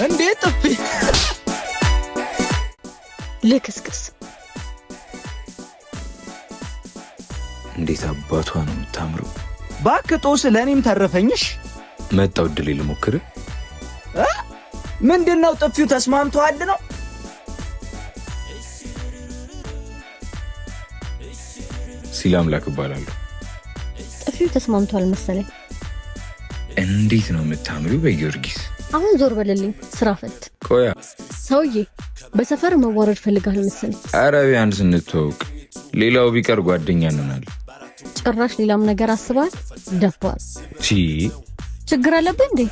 እንዴት ጥፊ! ልክስክስ። እንዴት አባቷ ነው የምታምረው! ባክህ ጦስ ለእኔም ተረፈኝሽ። መጣው እድሌ ልሞክር። ምንድን ነው ጥፊው? ተስማምተዋል ነው? ሲል አምላክ እባላለሁ። ጥፊው ተስማምቷል መሰለኝ። እንዴት ነው የምታምሪው! በጊዮርጊስ። አሁን ዞር በልልኝ፣ ስራ ፈት። ቆያ። ሰውዬ፣ በሰፈር መዋረድ ፈልጋል መሰለኝ። ኧረ ቢያንስ እንተዋወቅ። ሌላው ቢቀር ጓደኛ እንሆናለን። ጭራሽ ሌላም ነገር አስበሃል? ደፋር። ቺ። ችግር አለብህ እንዴ?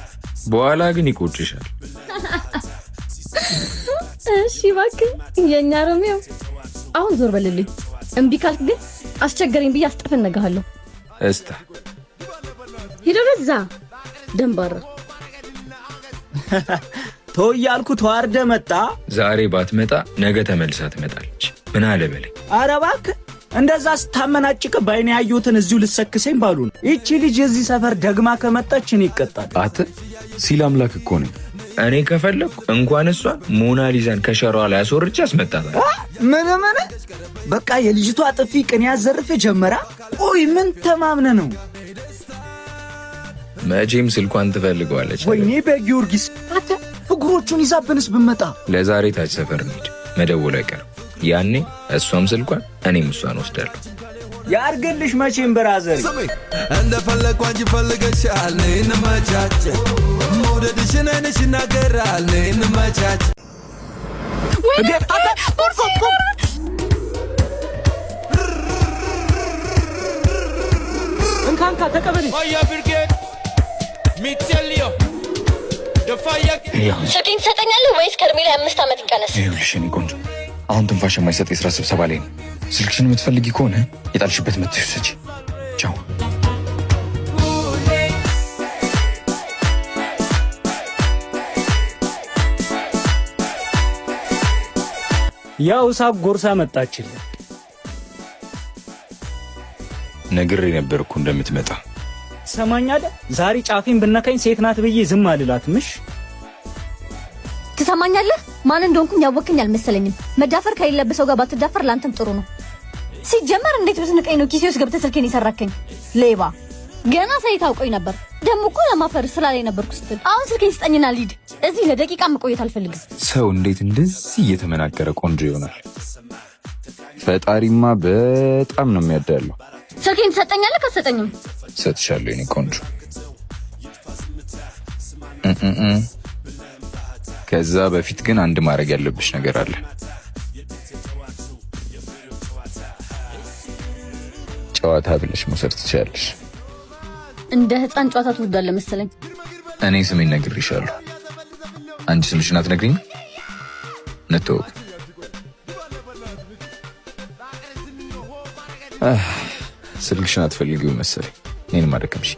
በኋላ ግን ይቆጭሻል። እሺ እባክህ የእኛ ሮሚዮ፣ አሁን ዞር በልልኝ። እምቢ ካልክ ግን አስቸገረኝ ብዬ አስጠፈነግሃለሁ። እስታ። ሂድ ወደዛ ደንባራ። ተው እያልኩ ተዋርደ መጣ። ዛሬ ባትመጣ ነገ ተመልሳ ትመጣለች። ምን አለ በለኝ። ኧረ እባክህ፣ እንደዛ ስታመናጭቅ ባይኔ ያየሁትን እዚሁ ልሰክሰኝ ባሉ ነው። ይቺ ልጅ የዚህ ሰፈር ደግማ ከመጣች እኔ ይቀጣል። አተ ሲል አምላክ እኮ ነኝ። እኔ ከፈለግኩ እንኳን እሷን ሞናሊዛን ከሸራዋ ላይ አስወርጄ አስመጣታለሁ። ምን ምን? በቃ የልጅቷ ጥፊ ቅኔ ያዘርፍ ጀመራ። ቆይ ምን ተማምነ ነው? መቼም ስልኳን ትፈልገዋለች። ወይኔ በጊዮርጊስ፣ አንተ እግሮቹን ይዛብንስ ብመጣ? ለዛሬ ታች ሰፈር እንሂድ፣ መደወሉ አይቀርም። ያኔ እሷም ስልኳን እኔም እሷን ወስዳለሁ። ያርግልሽ መቼም brother። እንደፈለግኩ አንቺ ፈልገሻል፣ ነይ እንመቻች። መውደድሽን ዓይንሽ ይናገራል፣ ነይ እንመቻች። እንዴ፣ አንተ እንካ እንካ ተቀበል። Fire brigade, me tell you, the fire. ስልኬን ትሰጠኛለህ ወይስ ከእድሜ ላይ 5 ዓመት ይቀነስ? ይኸውልሽ የኔ ቆንጆ፣ አሁን ትንፋሽ የማይሰጥ የስራ ስብሰባ ላይ ነው። ስልክሽን የምትፈልጊ ከሆነ የጣልሽበት መጥተሽ ውሰጂ። ቻው። ያው ሳቅ ጎርሳ መጣችልን። ነግሬ ነበር እኮ እንደምትመጣ። ትሰማኛለህ? ዛሬ ጫፌን ብነካኝ ሴት ናት ብዬ ዝም አልላትም። እሺ? ትሰማኛለህ? ማን እንደሆንኩኝ ያወቅኝ አልመሰለኝም። መዳፈር ከሌለብህ ሰው ጋር ባትዳፈር ለአንተም ጥሩ ነው። ሲጀመር እንዴት ብትንቀኝ ነው ኪሴ ውስጥ ገብተህ ስልኬን የሰረከኝ? ሌባ! ገና ሳይ ታውቆኝ ነበር። ደግሞ እኮ ለማፈር ስራ ላይ ነበርኩ ስትል። አሁን ስልኬን ስጠኝና ልሂድ። እዚህ ለደቂቃ መቆየት አልፈልግም። ሰው እንዴት እንደዚህ እየተመናገረ ቆንጆ ይሆናል? ፈጣሪማ በጣም ነው የሚያዳለው። ስልኬን ትሰጠኛለህ? አትሰጠኝም? ሰጥሻለሁ የኔ ቆንጆ። እ ከዛ በፊት ግን አንድ ማድረግ ያለብሽ ነገር አለ። ጨዋታ ብለሽ መውሰድ ትችያለሽ። እንደ ህፃን ጨዋታ ትወዳለህ መሰለኝ። እኔ ስሜን ነግሬሻለሁ። አንቺ ስምሽን አትነግሪኝም? እንተዋወቅ። ስልክሽን አትፈልጊው መሰለኝ። እኔንም አደከምሽ።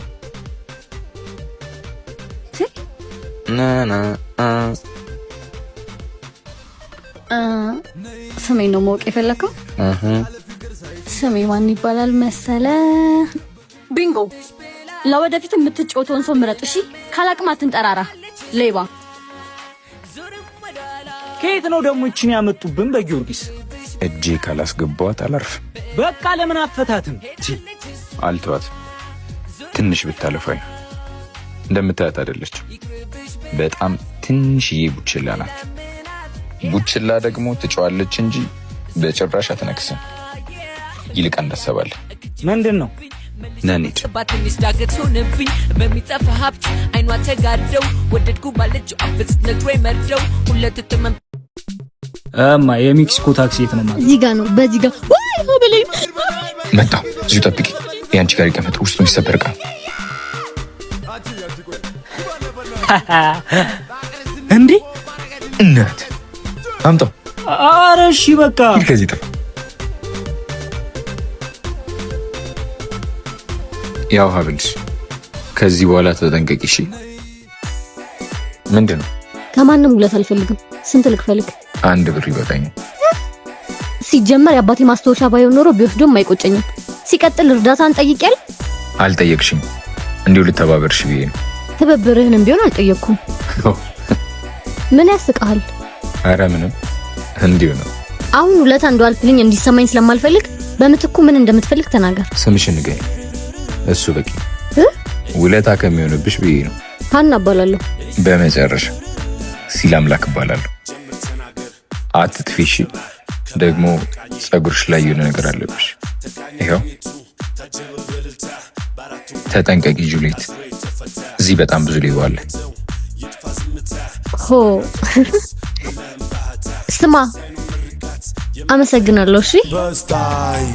ና ና አ። ስሜን ነው ማወቅ የፈለከው? እህ። ስሜ ማን ይባላል መሰለ? ቢንጎ። ለወደፊት የምትጫወተውን ሰው ምረጥ። እሺ፣ ካላቅም አትንጠራራ ሌባ። ከየት ነው ደግሞ ይችን ያመጡብን? በጊዮርጊስ። እጄ ካላስገባዋት አላርፍም። በቃ ለምን አፈታትም? አልተዋት። ትንሽ ብታለፋኝ እንደምታያት አይደለችም። በጣም ትንሽዬ ቡችላ ናት። ቡችላ ደግሞ ትጫዋለች እንጂ በጭራሽ አትነክስም። ይልቅ እንዳሰባለን። ምንድን ነው? ነኒድ። ትንሽ ዳገት ሆነብኝ በሚጠፋ ሀብት አይኗ ተጋርደው ወደድኩ ባለችው አፍዝ ነግሮኝ መርደው ሁለት ትመም እማ፣ የሜክሲኮ ታክሲ የት ነው ማለት? እዚህ ጋ ነው፣ በዚህ ጋ። ወይ በለኝ። መጣሁ። እዚሁ ጠብቂ። የአንቺ ጋር ይቀመጥ። ውስጡ የሚሰበር ዕቃ። እንዴ! እናት አምጣው። ኧረ እሺ በቃ። ሂድ ከዚህ ጥፋ። ያው ሀብልሽ፣ ከዚህ በኋላ ተጠንቀቂ እሺ። ምንድን ነው? ከማንም ጉለት አልፈልግም። ስንት ልክፈልግ? 1 ብር ይበቃኛል። ሲጀመር የአባቴ ማስታወሻ ባይሆን ኖሮ ቢወስዶም አይቆጨኝም። ሲቀጥል እርዳታን ጠይቄያለሁ። አልጠየቅሽኝ። እንዲሁ ልተባበርሽ ብዬ ነው። ትብብርህንም ቢሆን አልጠየቅኩም። ምን ያስቅሃል? አረ ምንም፣ እንዲሁ ነው። አሁን ውለታ እንደዋልክልኝ እንዲሰማኝ ስለማልፈልግ በምትኩ ምን እንደምትፈልግ ተናገር። ስምሽን ንገሪኝ፣ እሱ በቂ። ውለታ ከሚሆንብሽ ብዬ ነው። ሀና እባላለሁ። በመጨረሻ ሲል አምላክ እባላለሁ። አትጥፊ እሺ። ደግሞ ፀጉርሽ ላይ የሆነ ነገር አለብሽ። ይኸው ተጠንቀቂ ጁሊት፣ እዚህ በጣም ብዙ ሌባ አለ። ሆ ስማ፣ አመሰግናለሁ። እሺ በስታይ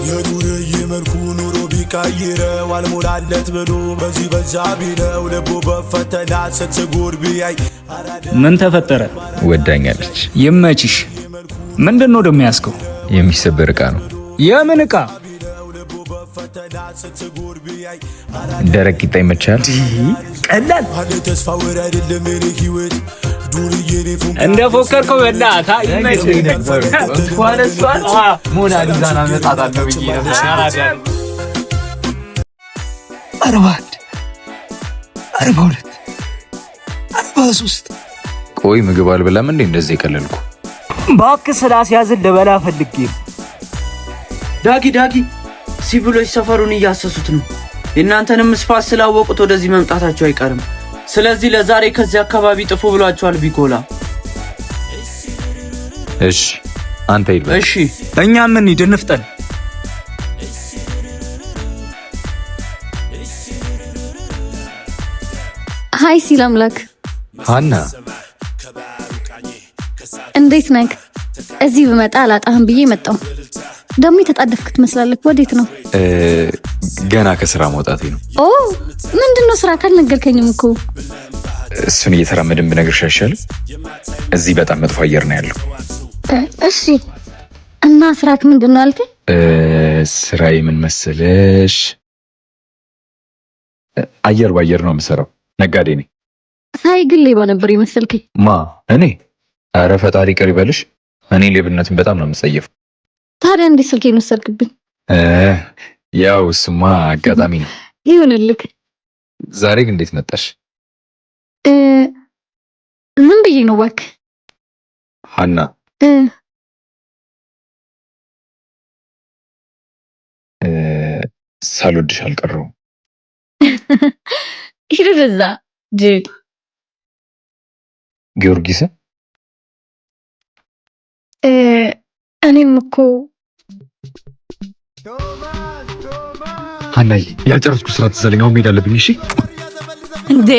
የዱርዬ መልኩ ኑሮ ቢቀይረው አልሞላለት ብሎ በዚህ በዛ ቢለው ልቡ በፈተና ስትጉር ቢያይ ምን ተፈጠረ? ወዳኛለች። ይመችሽ። ምንድን ነው ደግሞ ያዝከው? የሚሰበር ዕቃ ነው። የምን ዕቃ? ደረቅ ቂጣ ይመቻል። ቀላል አለ ተስፋ ወር አይደለም የኔ ህይወት ዱርዬ እኔ ፉንቃ እንደ ፎከርከው በእናትህ ይመችህ። እንኳን እሷን ሞናሊዛን አመጣታለሁ ብዬ ነበር። 41፣ 42፣ 43። ቆይ ምግብ አልበላም እንዴ? እንደዚህ የቀለልኩ እባክህ ስላስያዝን ልበላ ፈልጌ ነው። ዳጊ ዳጊ፣ ሲቪሎች ሰፈሩን እያሰሱት ነው። የእናንተንም ስፋት ስላወቁት ወደዚህ መምጣታቸው አይቀርም። ስለዚህ ለዛሬ ከዚህ አካባቢ ጥፉ ብሏቸዋል ቢኮላ። እሺ አንተ ሂድ በቃ። እሺ እኛ ምን ሂድ እንፍጠን። Hi ሲል አምላክ ሀና እንዴት ነህ? እዚህ ብመጣ አላጣህም ብዬ መጣሁ። ደግሞ የተጣደፍክ ትመስላለህ። ወዴት ነው? ገና ከስራ መውጣቴ ነው። ኦ ምንድን ነው ስራ? ካልነገርከኝም እኮ። እሱን እየተራመድን ብነግርሽ አይሻልም? እዚህ በጣም መጥፎ አየር ነው ያለው። እሺ እና ስራክ ምንድን ነው አልከኝ? ስራዬ ምን መሰለሽ፣ አየር በአየር ነው የምሰራው። ነጋዴ ነኝ። ሳይ ግን ሌባ ነበር የመሰልከኝ። ማ እኔ? አረ ፈጣሪ ይቅር ይበልሽ። እኔ ሌብነትን በጣም ነው የምጸየፈው። ታዲያ እንዴት ስልኬን ወሰድክብኝ? ያው እሱማ አጋጣሚ ነው። ይሁንልክ። ዛሬ ግን እንዴት መጣሽ? ዝም ብዬ ነው እባክህ። ሀና ሳልወድሽ አልቀረሁም። ሂድ ወደዛ ጅል። ጊዮርጊስ እኔም እኮ ሀናዬ፣ ያልጨረስኩ ስራ ትዝ አለኝ። አሁን መሄድ አለብኝ። እሺ እንዴ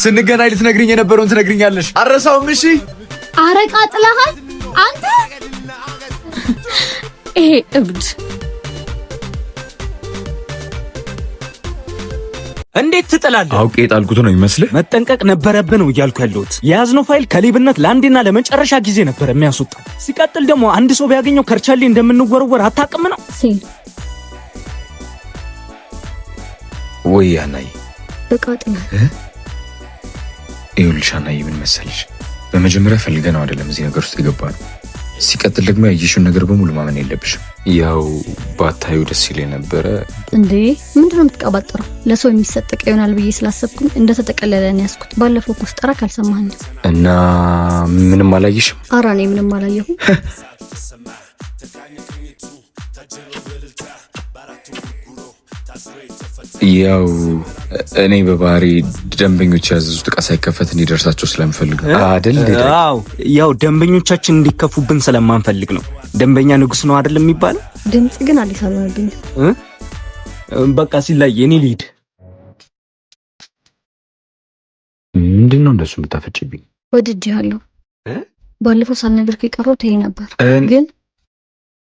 ስንገናኝ ልትነግሪኝ የነበረውን ትነግሪኛለሽ። አረሳውም። እሺ አረቃ ጥለሃል አንተ። ይሄ እብድ እንዴት ትጥላለህ? አውቄ የጣልኩት ነው ይመስልህ? መጠንቀቅ ነበረብህ ነው እያልኩ ያለሁት። የያዝነው ፋይል ከሌብነት ለአንዴና ለመጨረሻ ጊዜ ነበር የሚያስወጣ። ሲቀጥል ደግሞ አንድ ሰው ቢያገኘው ከርቸሌ እንደምንወረወር አታውቅም ነው። ሲል ወይ ሀናዬ፣ በቃ ጥለሃል። ይኸውልሽ ሀናዬ፣ ምን መሰለሽ፣ በመጀመሪያ ፈልገነው አይደለም እዚህ ነገር ውስጥ የገባ ነው። ሲቀጥል ደግሞ ያየሽውን ነገር በሙሉ ማመን የለብሽም። ያው ባታዩ ደስ ይለኝ ነበረ። እንዴ ምንድነው የምትቀባጥረው? ለሰው የሚሰጥ ዕቃ ይሆናል ብዬ ስላሰብኩኝ እንደተጠቀለለ ነው ያዝኩት። ባለፈው እኮ ስጠራክ አልሰማኸኝም። እና ምንም አላየሽም? ኧረ እኔ ምንም አላየሁም። ያው እኔ በባህሪ ደንበኞች ያዘዙት ዕቃ ሳይከፈት እንዲደርሳቸው ስለምፈልግ ነው አይደል? አዎ፣ ያው ደንበኞቻችን እንዲከፉብን ስለማንፈልግ ነው። ደንበኛ ንጉስ ነው አይደል የሚባለው? ድምጽ ግን አዲስ አልሆነብኝም። በቃ ሲላይ እኔ ልሂድ። ምንድን ነው እንደሱ የምታፈጭብኝ? ወድጄሃለሁ። ባለፈው ሳልነግርህ የቀረሁት ይሄ ነበር፣ ግን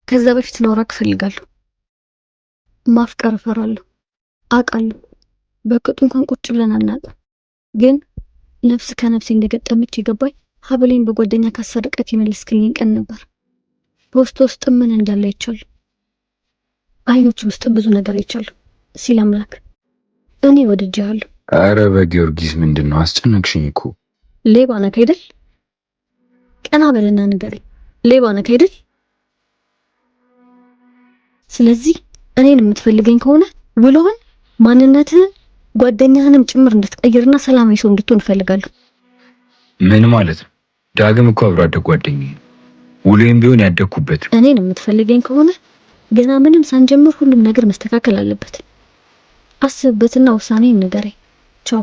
ከዛ በፊት ላወራክ እፈልጋለሁ። ማፍቀር እፈራለሁ፣ አውቃለሁ። በቅጡ እንኳን ቁጭ ብለን አናውቅም። ግን ነፍስ ከነፍሴ እንደገጠመች የገባኝ ሀብሌን በጓደኛ ካሰረቀት የመለስክልኝ ቀን ነበር። በውስጥ ውስጥ ምን እንዳለ አይቻለሁ። አይኖች ውስጥ ብዙ ነገር አይቻለሁ። ሲል አምላክ እኔ ወድጄሃለሁ። አረ በጊዮርጊስ ምንድን ነው አስጨነቅሽኝ እኮ። ሌባ ነህ አይደል? ቀና በልና ንገረኝ፣ ሌባ ነህ አይደል? ስለዚህ እኔን የምትፈልገኝ ከሆነ ውሎህን ማንነትህን ጓደኛህንም ጭምር እንድትቀይርና ሰላማዊ ሰው እንድትሆን እፈልጋለሁ። ምን ማለት ነው? ዳግም እኮ አብሮ አደግ ጓደኛዬ ነው። ውሎዬም ቢሆን ያደግኩበት ነው። እኔን የምትፈልገኝ ከሆነ ገና ምንም ሳንጀምር ሁሉም ነገር መስተካከል አለበት። አስብበትና ውሳኔ ንገረኝ። ቻው።